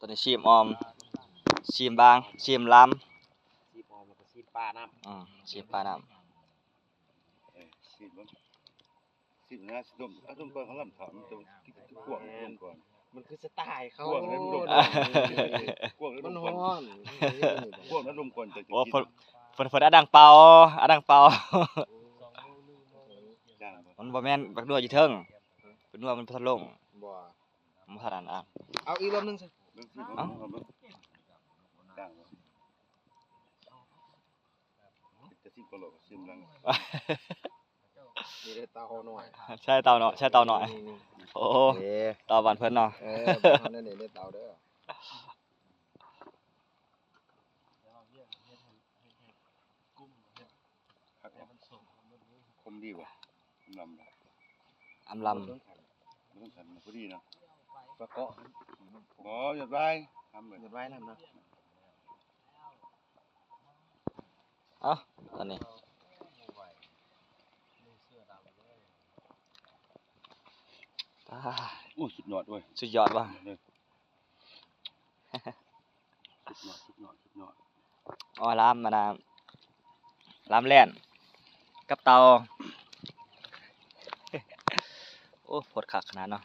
ຕົວນີ້ຊີມອອມ ຊີມບາງ ຊີມລຳ ຊີມອອມ ແລ້ວກໍຊີມປານ້ຳ ອືມ ຊີມປານ້ຳ ເອີ ຊີມເບິ່ງ ຊິບນະ ຊິດົມ ອາ ດົມກ່ອນ ເຂົາລຳຖາມ ມັນຈະ ກວາງ ແມ່ນ ດົມກ່ອນ ມັນຄືສະໄຕເຂົາ ກວາງ ແລ້ວດົມ ກວາງ ແລ້ວ ມັນ ດົມກ່ອນ ຮ້ອນ ກວາງ ແລ້ວ ດົມກ່ອນ ຈະ ໂອ້ ກິນ ເພິ່ນ ເພິ່ນ ເພິ່ນ ອາດັງເປົ່າ ອາດັງເປົ່າ ຢ່າງ ມັນບໍ່ແມ່ນບັກນົວຢູ່ເທິງ ບັກນົວມັນບໍ່ທັນລົງ ບໍ່ ບໍ່ທັນອັນ ເອົາອີກລອບໜຶ່ງຊະ ເບິ່ງຊິ ເອົ້າ ເບິ່ງ ເບິ່ງ ເບິ່ງ ເປັນຕາຊິມບໍ່ລອດ ຊິມຫຼັງ ນີ້ເດ້ເຕົານ້ອຍ ໃຊ້ເຕົາເນາະ ໃຊ້ເຕົານ້ອຍ ນີ້ໆ ໂອ້ ເອີ ເຕົາບ້ານເພິ່ນເນາະ ເອີ ບ້ານເຮົາແນວນີ້ເດ້ເຕົາເດີ ຄັກບໍ່ ຄົມດີບໍ່ ອຳລຳ ອຳລຳ ບໍ່ຕ້ອງຂັນ ບໍ່ຕ້ອງຂັນ ພໍດີເນາະ ປະເກາະ ບໍ່ ຢອດວາຍ ທຳເລີຍ ຢອດວາຍນຳເນາະ. ເອົ້າ ຕອນນີ້ ອາ ໂອ້ຍ ສຸດຍອດເວີຍ ສຸດຍອດວ່າ ສຸດຍອດ ສຸດຍອດ ສຸດຍອດ ອໍ ລາມ ອັນນ່າ ລາມແລ່ນ ກັບເຕົາ ໂອ້ ໂພດຄັກຂະໜາດເນາະ.